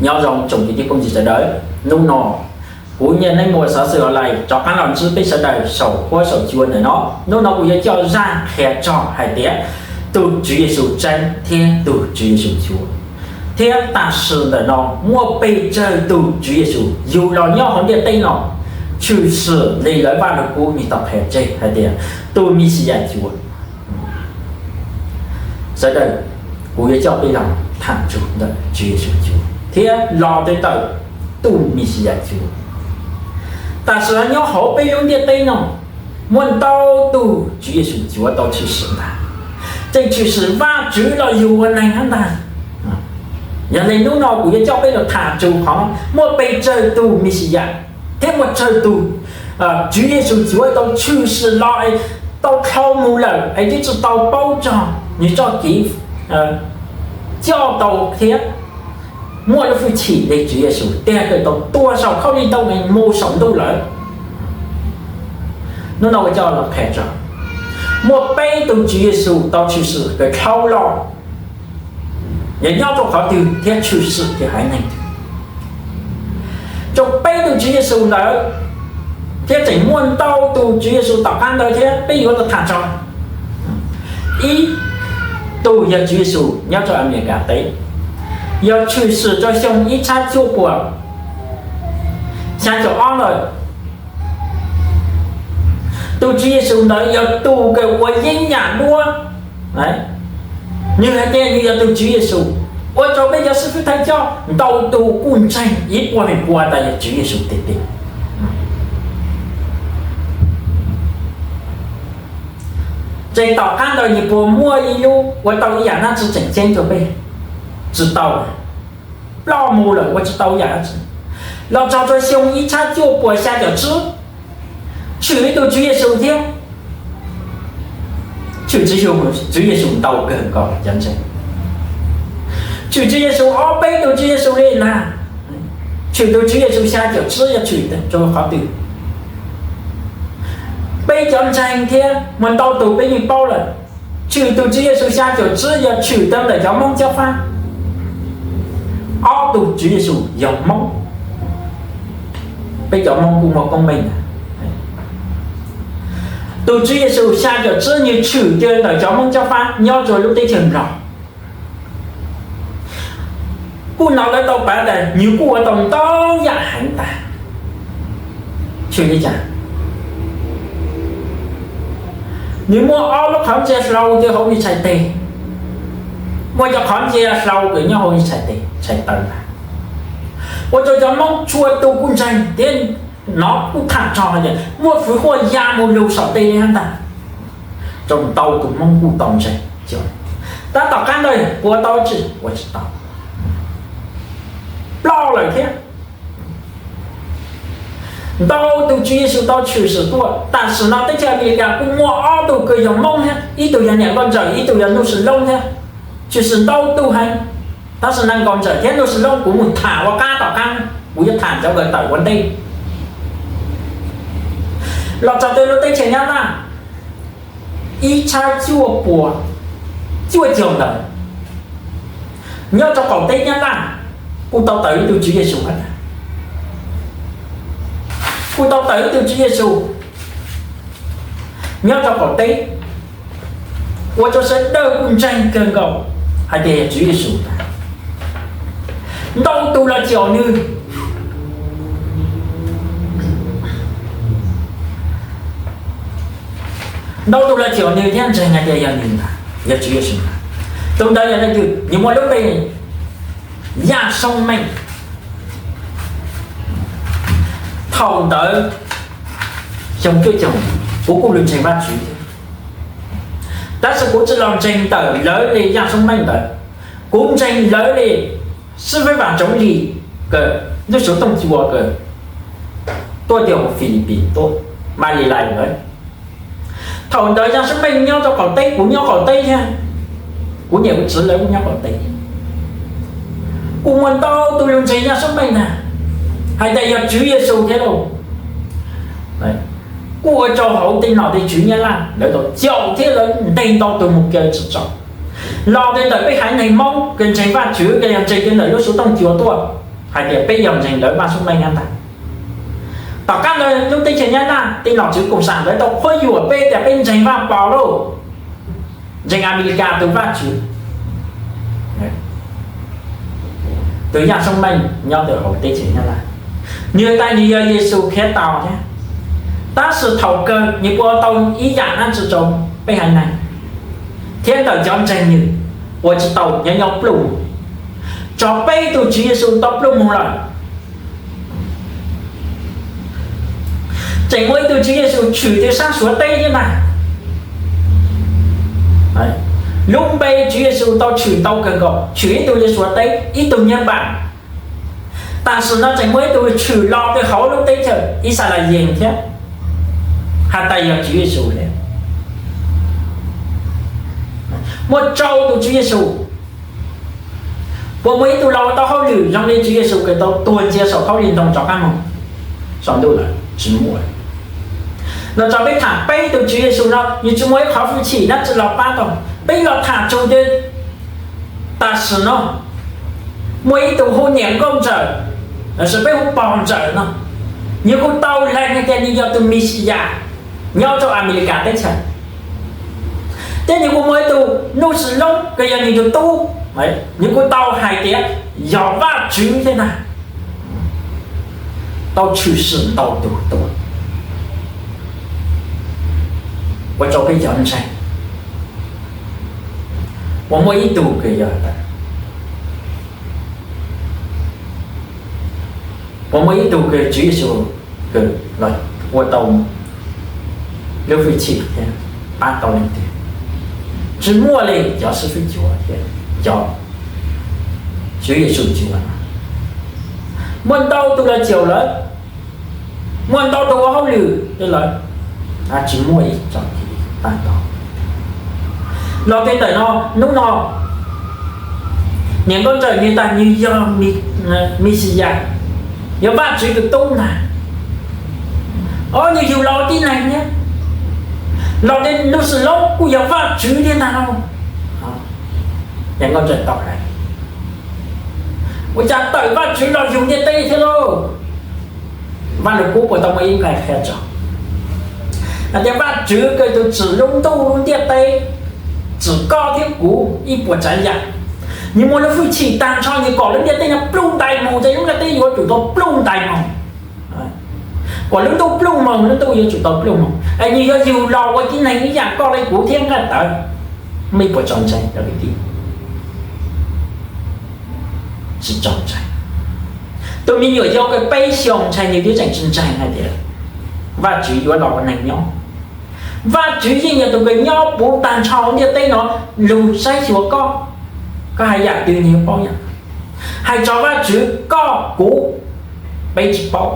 Nyob zoo tsoom kwv tij phooj ywg sawv daws, hnub no kuv Nyiaj Neeb Muas xov xwm online rov qab los ntsib peb sawv daws saum huab saum cua ntawm no. Hnub no kuv yuav coj zaj qhia txog hais tias tus Tswv Yexus tseeb thiab tus Tswv Yexus cuav, thiab tam sim ntawm no muaj pes tsawg tus Tswv Yexus yug los nyob hauv ntiaj teb no, tshwm sim li lawv Vaj Lug Kub nws tau qhia tseg hais tias tus Mexiyas cuav. Sawv daws, kuv yuav coj peb los tham txog ntawm Tswv Yexus cuav thiab los txog ntawm tus Mexiyas cuav. Tam sim no nyob hauv peb lub ntiaj teb no muaj ntau tus Tswv Yexus cuav tau tshwm sim ntag, tseem tshwm sim Vajtswv los yug ua neeg ntag. Yog li hnub no kuv yuav coj peb los tham txog qhov muaj pes tsawg tus Mexiyas thiab muaj tsawg tus Tswv Yexus cuav tau tshwm sim los, tau dhau mus lawm es twb tsis tau paub txog nws txoj kev coj tau thiab muaj lub hwj chim li Tswv Yexus tiag, tau tuag saum khaub lig ntoo mus saum ntuj lawm. Hnub no kuv coj los qhia txog muaj peb tus Tswv Yexus tau tshwm sim kom dhau los, yog nyob rau qhov twg thiab tshwm sim rau haiv neeg twg. Txog peb tus Tswv Yexus ntawd, thiab tseem muaj ntau tus Tswv Yexus tom qab ntawd thiab peb yuav los tham txog. Ib tus yog Tswv Yexus nyob rau Amelikas teb, yog tshwm sim rau xyoo ib txhiab cuaj puas xya caum ob lawm. Tus Tswv Yexus ntawd yog tus kws ua yeeb yam duab. Nws hais tias nws yog tus Tswv Yexus, ua rau peb cov xib fwb thawj coj ntau tus kuj ntseeg ib puas feem pua tas yog Tswv Yexus tiag tiag. Tseem tom qab ntawd nws puas muaj ib lub ua tau ib yam dab tsi tseem ceeb rau peb? Tsis tau. Ploj mus lawm ua tsis tau ib yam dab tsi. Los txog rau xyoo ib txhiab cuaj puas xya caum tsib, tshwm ib tug Tswv Yexus thiab. Tshwm Tswv Yexus, Tswv Yexus ntau kawg nkaus cov ntseeg. Tshwm Tswv Yexus ob peb tug Tswv Yexus li na. Tshwm tus Tswv Yexus xya caum tsib yog tshwm rau qhov twg? Peb cov ntseeg thiab muaj ntau tus peb yeej paub lawm. Tshwm tus Tswv Yexus xya caum tsib yog tshwm tau ntawm cov Hmoob Cob Fab. Ob tug Tswv Yexus yog Hmoob. Peb cov Hmoob kuj muaj koob meej. Tus Tswv Yexus xya caum tsib nws tshwm tau ntawm cov Hmoob Cob Fab nyob rau lub teb chaws Nplog. Kuj hnov lawv tau piav tias nws kuj ua tau ntau yam heev tas. Tshwm li cas? Nws muaj ob lub qhov ntsej hlau rau hauv nws txhais tes, muaj cov qhov ntsej hlau kws nyob hauv nws txhais tes txhais taw ntag. Ua rau cov Hmoob txhua tus kuj ntseeg thiab hnov kuj tham txog tias muaj fwv huaj ya mus lug saum tej li ntag. Rau ntau tus Hmoob kuj tau ntseeg. Tab tom qab ntawd puas tau tsis? Ua tsis tau. Ploj lawm thiab. Ntau tus Tswv Yexus tau tshwm sim tuaj. Tam sim no teb chaws Amelikas kuj muaj ob tug kws yog Hmoob thiab, ib tug yog niam nkauj ntxawm, ib tug yog Nuj Sis Loob thiab. Tshwm sim ntau tus heev. Tab sis niam nkauj ntxawm thiab Nuj Sis Loob kuv mus tham ua qab tom qab, kuv yuav tham cov nkawd tawm ua ntej. Los txog rau lub teb chaws Nyab Laj, ib txhiab cuaj puas cuaj caum ntawd, nyob rau qaum teb Nyab Laj, kuj tau tawm ib tug Tswv Yexus. Kuj tau tawm ib tug Tswv Yexus nyob rau qaum teb, ua rau sawv daws kuj ntseeg kawg nkaus hais tias yog Tswv Yexus. Ntau tus los caum nws, ntau tus los caum nws thiab ntseeg hais tias yog nws ntag, yog Tswv Yexus ntag. Tus ntawd yog leej twg? Nws muaj lub npe Yaj Soob Meej. Thaum ntawd, xyoo cuaj caum, kuv kuj los ntseeg Vajtswv thiab, tab sis kuv tsis los ntseeg ntawm lawv li Yaj Soob Meej ntawd. Kuv ntseeg lawv li xib fwb Vam Tsoov Lis, kws lub Suav Tooj Cua kws tuaj ua Filipis tuaj, Malilais ntawd. Thaum ntawd Yaj Soob Meej nyob rau qaum teb, kuv nyob qaum teb thiab, kuv niam kuv txiv lawv kuj nyob qaum teb. Kuj muaj ntau tus los ntseeg Yaj Soob Meej ntag, hais tias yog Tswv Yexus thiab lauj. Kuj ua rau hauv tej nom tej tswv Nyab Laj lawv tau caum thiab lawv ntes ntau tus mus kaw tsis txaus. Los tej ntawm peb haiv neeg Hmoob kws ntseeg Vajtswv kws yog ntseeg tej ntawm lub Suav Tooj Cua tuaj, hais tias peb yog ntseeg lawv Vaj Xub Meej ntag. Tom qab ntawd lub teb chaws Nyab Laj tej nom tswv koom sam ntawd tau qhuab yuam peb tias peb ntseeg Vaj Pov lauj, ntseeg Amelikas tus Vaj Tswv, tus Yaj Xub Meej nyob rau hauv teb chaws Nyab Laj. Nws tas nws yog Yexus Khetos thiab, tab sis thaum kawg nws puas tau ib yam dab tsi rau peb haiv neeg thiab ntawm cov ntseeg nws uas tsis tau nyob nyob pluj? Tso peb tus Tswv Yexus tau pluj mus lawm. Tseem muaj ib tug Tswv Yexus tshwm tim sab Suav teb thiab ntag. Lub npe Tswv Yexus tau tshwm ntau kawg nkaus, tshwm ib tug li Suav teb, ib tug Nyab Paj. Tam sim no tseem muaj ib tug tshwm los rau hauv lub teb chaws Yixalayees thiab, has tas yog Tswv Yexus thiab. Muaj rau tus Tswv Yexus. Puas muaj ib tug los ua tau hauj lwm zoo li Tswv Yexus kws tau tuag ntsia saum khaub lig ntoo rov qab mus saum ntuj lawm? Tsis muaj. Los tso peb tham peb tus Tswv Yexus no, nws tsis muaj ib qhov hwj chim dab tsi los pab tau. Peb los tham txog tias tam sim no muaj ib tug hu niam nkauj ntxawm, lossis peb hu pog ntxawm no, nws kuj tau lees hais tias nws yog tus Mexiyas nyob rau Amelikas teb chaws. Thiab nws kuj muaj ib tug Nuj Xwm Loob kws yog nws tus tub, nws kuj tau hais tias yog Vajtswv thiab ntag. Tau tshwm sim ntau tus tuaj, ua rau peb cov ntseeg puas muaj ib tug kws yog, puas muaj ib tug kws Tswv Yexus kws los ua tau lub hwj chim thiab pab tau leej twg? Tsis muaj li. Cov xib hwb cuav thiab cov Tswv Yexus cuav, muaj ntau tus los caum lawv, muaj ntau tus ua hauj lwm rau lawv, tsis muaj ib txoj kev pab tau. Los rau ntawm no, hnub no niam nkauj ntxawm nws tas nws yog Mexiyas, yog Vajtswv tus tub ntag. Ob, nws yug los tib neeg thiab. Los rau Nuj Xwm Loob kuj yog Vajtswv thiab ntag lauj. Niam nkauj ntxawm tau hais, ua cas tawm Vajtswv los yug ntiaj teb thiab lauj? Vaj Lug Kub puas tau muaj ib nqai qhia tso hais tias Vajtswv kws tus tsim lub ntuj lub ntiaj teb, tsim koj thiab kuv ib puas tsav yam, nws muaj lub hwj chim tag nrho nws kom lub ntiaj teb no pluj ntais mus, ces lub ntiaj teb yuav tsum tau pluj ntais mus. Kom lub ntuj pluj mus, lub ntuj yuav tsum tau pluj mus. Es nws yuav yug los ua tib neeg ib yam koj li kuv thiab nqaij tawv. Mej puas txaus ntshai cov kwv tij? Tsis txaus ntshai. Tus me nyuam yaus kws peb xyoos ntshai nws twb tseem tsis ntseeg hais tias Vajtswv yuav los ua neeg nyob. Vajtswv yeej yog tus kws nyob puv tag nrho ntiaj teb no, lug saib xyuas koj, koj hais yam twg nws yuav paub yam. Hais txog Vajtswv koj kuv, peb tsis paub.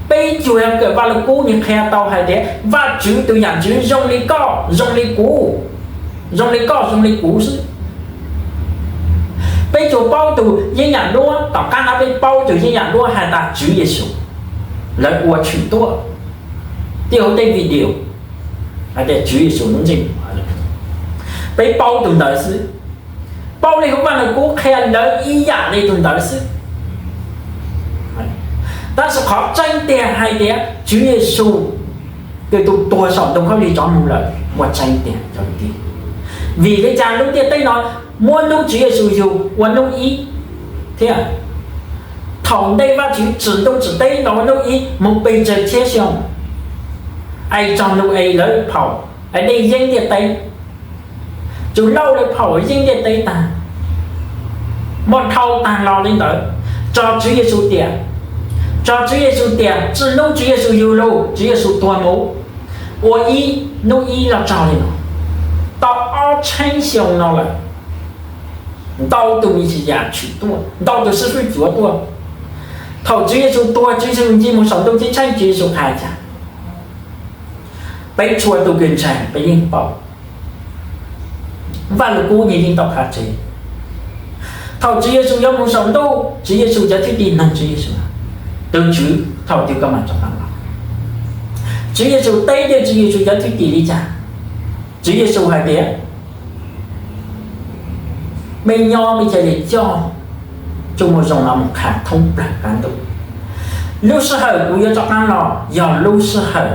Peb cuag kawm Vaj Lug Kub nws qhia tau hais tias Vajtswv tus yam ntxwv zoo li koj zoo li kuv, zoo li koj zoo li kuv xwb. Peb tsuas paub tus yeeb yam duab, tom qab no peb paub tus yeeb yam duab hais tas Tswv Yexus, lawv ua tshwm tuaj tej hauv tej video hais tias Tswv Yexus lub ntsej muag. Peb paub tus ntawd xwb, paub li hauv Vaj Lug Kub qhia lawv ib yam li tus ntawd xwb. Tab sis qhov tseeb tiag hais tias Tswv Yexus kws tus tuag saum ntoo khaub lig rov mus lawm, muaj tseeb tiag cov kwv tij. Vim li cas lub ntiaj teb no muab hnub Tswv Yexus yug ua hnub ib thiab thaum ntej Vajtswv tsim ntuj tsim teb los ua hnub ib mus pes tsawg txhiab xyoo, es txog ntu es lawv phaum es dej yeeb ntiaj teb, Tswv Lauj lawv phaum yeeb ntiaj teb tag, muaj dhau tag los li ntawd, tso Tswv Yexus tiam, tso Tswv Yexus tiam txij hnub Tswv Yexus yug lug, Tswv Yexus tuag mus, ua ib hnub ib los txog li no, tau ob txhiab xyoo no lawm. Ntau tus Mexiyas tshwm tuaj, ntau tus xib hwb cuav tuaj. Thaum Tswv Yexus tuag, Tswv Yexus nce mus saum ntuj ceeb tsheej, Tswv Yexus qhia cas? Peb txhua tus kws ntseeg peb yeej paub. Vaj Lug Kub nws yeej tau qha tseg. Thaum Tswv Yexus yuav mus saum ntuj, Tswv Yexus cov thwj tim nug Tswv Yexus, tus Tswv, thaum twg koj mam rov qab los? Tswv Yexus teb rau Tswv Yexus cov thwj tim li cas? Tswv Yexus hais tias, mej nyob mej cia li coj Txuj moo zoo no mus qha thoob plawg qab ntuj. Lub sij hawm kuv yuav rov qab los yog lub sij hawm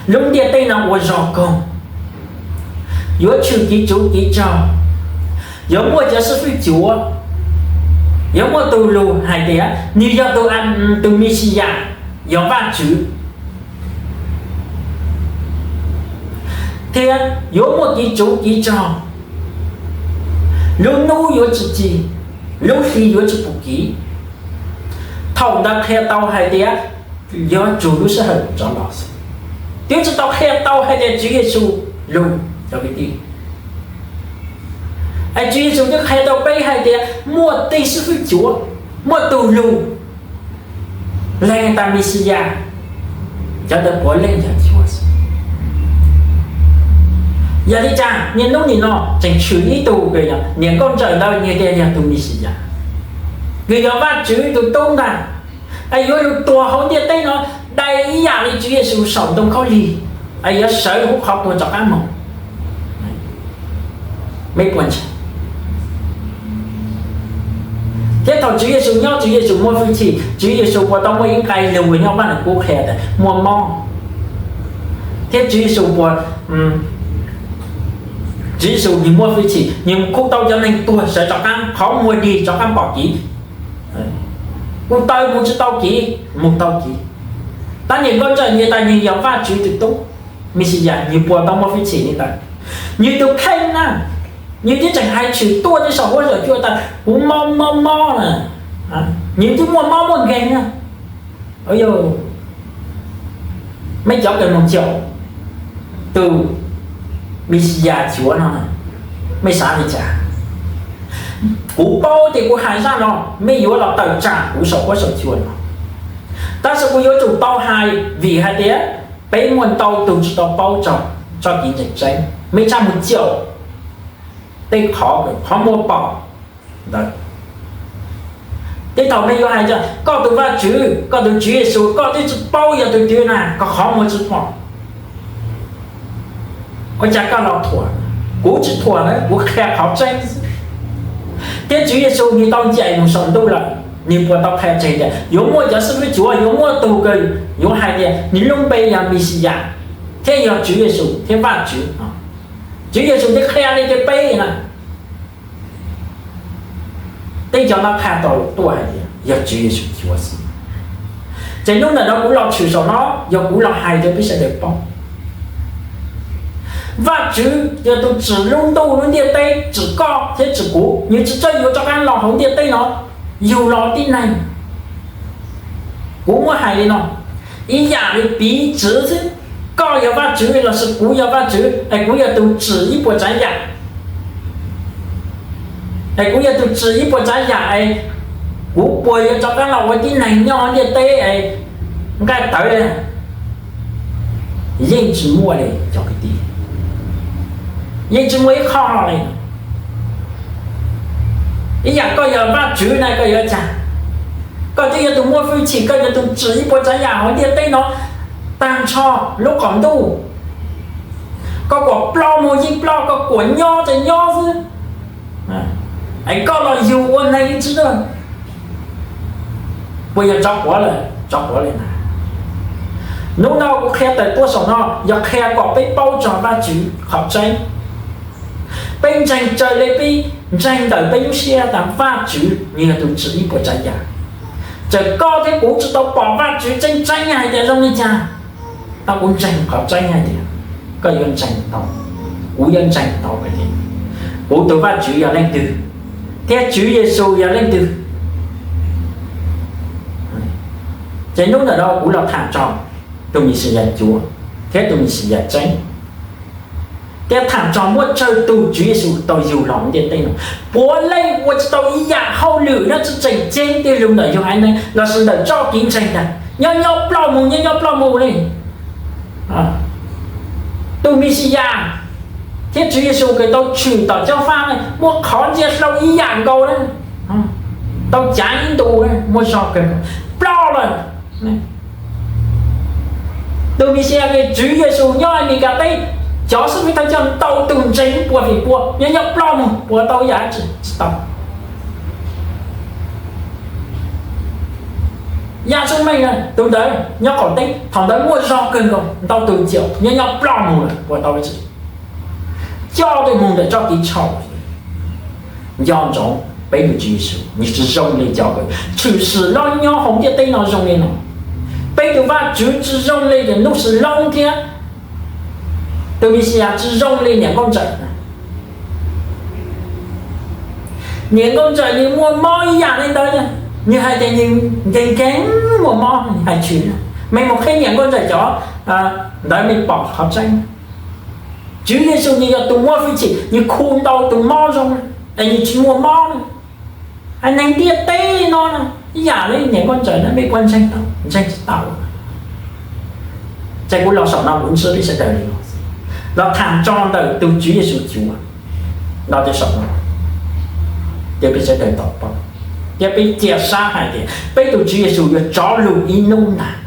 lub ntiaj teb no ua zog koog, yuav tshwm kiv tsuv kiv rog, yuav muaj cov xib fwb cuav, yuav muaj tus lus hais tias nws yog tus, tus Mexiyas, yog Vajtswv, thiab yuav muaj kiv tsuv kiv rog, lub hnub yuav tsis ci, lub hli yuav tsis pum kiv. Thaum ntawd qhia tau hais tias yuav tsug lub sij hawm rov los xwb, twb tsis tau qhia tau hais tias Tswv Yexus lug cov kwv tij. Es Tswv Yexus twb qhia tau peb hais tias muaj tej xib fwb cuav, muaj tus lus, lees tas Mexiyas, cov ntawd puav leej yog cuav xwb. Yog li cas niaj hnub nim no tseem tshwm ib tug niam nkauj ntsawm ntawd nyias tias yog tus Mexiyas, nws yog Vajtswv tus tub ntag, es yuav lug tuag hauv ntiaj teb no dai ib yam li Tswv Yexus saum ntoo khaub lig, es yuav sawv hauv qhov tuag rov qab moog. Mej puas ntseeg? Thiab thaum Tswv Yexus nyob, Tswv Yexus muaj hwj chim, Tswv Yexus puas tau muaj ib nqai lug nyob Vaj Lug Kub qhia tas muaj mob? Thiab Tswv Yexus puas, Tswv Yexus nws muaj hwj chim, nws mus khuj tau cov neeg tuag sawv rov qab, qhov muag dig rov qab pom kiv, kuv taw mus tsis tau kiv mus tau kiv. Tab niam nkauj ntsawm nyias tas nws yog Vajtswv tus tub, Mexiyas, nws puas tau muaj hwj chim li ntawd? Nws tus kheej na, nws twb tseem hais tshwm tuaj tej saum huab saum cua tas kuv mob mob mob na, nws twb muaj mob muaj nkeeg na. Mej cov kws moog caum tus Mexiyas cuav no, mej xav li cas? Kuv paub tias kuv hais zaj no mej yuav los tawm tsam kuv saum huab saum cua no, tab sis kuv yuav tsum tau hais vim hais tias peb muaj ntau tug tsis tau paub txog txoj kev ntseeg tseeb. Mej txhaj mus caum tej qhov, qhov muag pom ntawd. Tej thaum mej yuav hais tias koj tus Vajtswv, koj tus Tswv Yexus, koj twb tsis paub yog tus twg na, koj qhov muag tsis pom. Ua cas koj los thuam? Kuv tsis thuam na, kuv qhia qhov tseeb xwb. Thiab Tswv Yexus nws tau ncaim mus saum ntuj lawm, nws puas tau qhia tseg tias yuav muaj cov xib fwb cuav, yuav muaj tug kws yuav hais tias nws lub npe yog Mexiyas, thiab yog Tswv Yexus thiab Vajtswv? Tswv Yexus twb qhia li tias peb na. Tej cov no qha tau tuaj hais tias yog Tswv Yexus cuav xwb. Ces hnub ntawm no kuv los tshwm saum no, yog kuv los hais rau peb sawv daws paub. Vajtswv yog tus tsim lub ntuj lub ntiaj teb, tsim koj thiab tsim kuv, nws tsis txawj yuav rov qab los hauv ntiaj teb no yug los tib neeg. Kuv muab hais li no, ib yam li piv txwv xwb, koj yog Vajtswv lossis kuv yog Vajtswv, es kuv yog tus tsim ib puas tsav yam, es kuv yog tus tsim ib puas tsav yam es kuv puas yuav rov qab los ua tib neeg nyob ntiaj teb es nqaij tawv li? Yeej tsis muaj li cov kwv tij, yeej tsis muaj ib qho no li. Ib yam koj yog Vajtswv na koj yuav cas? Koj twb yog tus muaj hwj chim, koj yog tus tsim ib puas tsav yam hauv ntiaj teb no tag nrho lub qaum ntuj. Koj kom ploj mus yeej ploj, koj kom nyob ces nyob xwb. Es koj los yug ua neeg ib tsi na, puas yog tsov quav lawm, tsov quav li na? Hnub no kuv qhia tawm tuaj saum no yog qhia kom peb paub txog Vajtswv qhov tseeb. Peb ntseeg raws li peb ntseeg ntawm peb lub siab tas Vajtswv nws yog tus tsim ib puas tsav yam. Txawm koj thiab kuv tsis tau pom Vajtswv tseeb tseeb hais tias zoo li cas, tab kuv ntseeg qhov tseeb hais tias koj yuav ntseeg tau, kuv yuav ntseeg tau hais tias kuv tus Vajtswv yog leej twg, thiab Tswv Yexus yog leej twg. Ces hnub ntawm no kuv los tham txog tus Mexiyas cuav thiab tus Mexiyas tseeb, thiab tham txog muaj tsawg tug Tswv Yexus tau yug los ntiaj teb no. Puav leej ua tsis tau ib yam hauj lwm no tsis tseem ceeb twg lug ntawm yug haiv neeg lossis ntawm txoj kev ntseeg ntag, nyob nyob ploj mus, nyob nyob ploj mus li. Tus Mexiyas thiab Tswv Yexus kws tau tshwm tom caj fab ne muaj qhov ntsia hlau ib yam nkaus na, tau cav ib ntus na, muaj zog kawg, ploj lawm. Tus Mexiyas kws Tswv Yexus nyob Amelikas teb, cov xib fwb thawj coj ntau tug ntseeg ib puas feem pua, nyob nyob ploj mus puas tau ib yam dab tsi? Tsis tau. Yaj Xub Meej tus ntawd nyob qaum teb, thaum ntawd muaj zog kawg nkaus, ntau tus caum nyob nyob ploj mus lawm, ua tau ib tsi coj tuaj mus ntawm txoj kev tshau. Nco ntsoov peb tus Tswv Yexus nws tsi zoo li cov kws tshwm sim loj nyob hauv ntiaj teb no zoo li no. Peb tus Vajtswv tsi zoo li cov ntsuj plig loj thiab tus Mexiyas tsi zoo li niam nkauj ntxawm. Niam nkauj ntxawm nws muaj mob ib yam li ntawd, nws hais tias nws nkees nkees muaj mob, nws hais tshwm, mej mus qhia niam nkauj ntxawm cov ntawd mej pom qhov tseeb. Tswv Yexus nws yog tus muaj hwj chim, nws khu tau tus mob zoo, es nws tsis muaj mob. Haiv neeg ntiaj teb no ib yam li niam nkauj ntxawm na, mej kuj ntseeg tau ntseeg tsis tau. Ces kuv los saum no kuv ntsib peb sawv daws li no, los tham tso ntawm tus Tswv Yexus cuav no, ces saum no ces peb sawv daws tau paub, thiab peb cia sab hais tias peb tus Tswv Yexus yuav rov lug ib hnub ntag.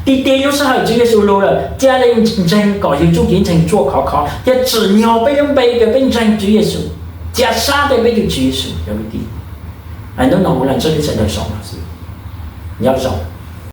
Tiag tiag lub sij hawm Tswv Yexus lug lawm, cia li ntseeg kom yug txuj kev ntseeg ruaj khov kho thiab tsim nyog peb lub npe, peb ntseeg Tswv Yexus, cia sab tias peb tus Tswv Yexus yog kwv tij. Hnub no kuv los ntsib peb sawv daws saum no xwb, nyob zoo.